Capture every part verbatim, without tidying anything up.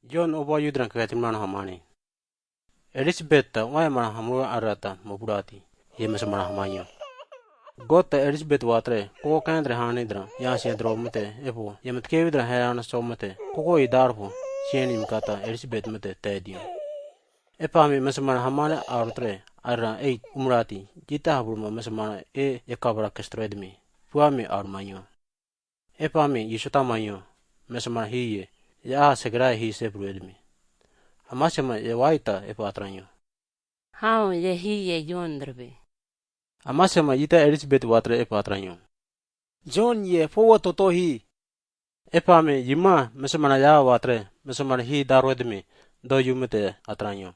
Jon oba yudra kati mano hamani. Elisabet ta wae mano hamu arata mo burati. Ye mese mano hamanyo. Gota Elisabet watre, koko kendre hanidra, ya siedro mete, epo, ye met kewidra herana so mete, koko i darpo, sieni mkata Elisabet mete tedio. Epami mese mano hamani arotre, ara ei umrati, jita haburma mese mano e, ye kabra kestroedmi, puami arumanyo. Epami yisota manyo, mese mano hiye, ya a segerai hi sebruedmi. Amasema ye waita epo atranyo. Hao ye hiye Jon drbe. Amasema yita Elisabet watre epo atranyo. Jon ye fowa toto hi. Epami yima mese mano ya watre, mese mano hi daruedmi, do yumete atranyo.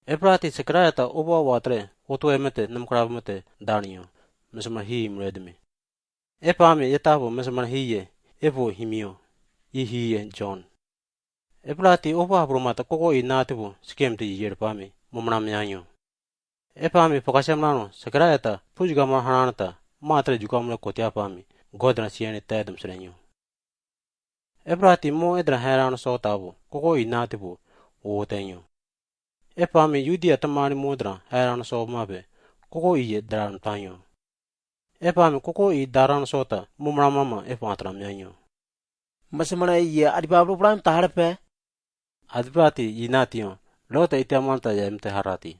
Eprati Sekaraia ta oba watre, oto emete, namkrab mete, darnyo, mese mano hi mredmi. Epami yetapo mese mano hiye, epo himio, yi hiye Jon. Eprati oba habromata koko i natipo, sikemte yiyerpami, momnamyanyo. Epami pokasemnano, Sekaraia ta, pujiga mano hananata, matre jugamre kotiapami, godra siene tedem srenyo. Eprati mo edra herana so tabo, koko i natipo, otenyo. Epami Yudia tamani modra herana so mabe, koko iye daran tanyo. Epami koko i daran sota, mumra mama epa atra mianyo. Mese mano iye adibabru bran taharpe. Adiprati i natio, lota itiamanta ya emte harati.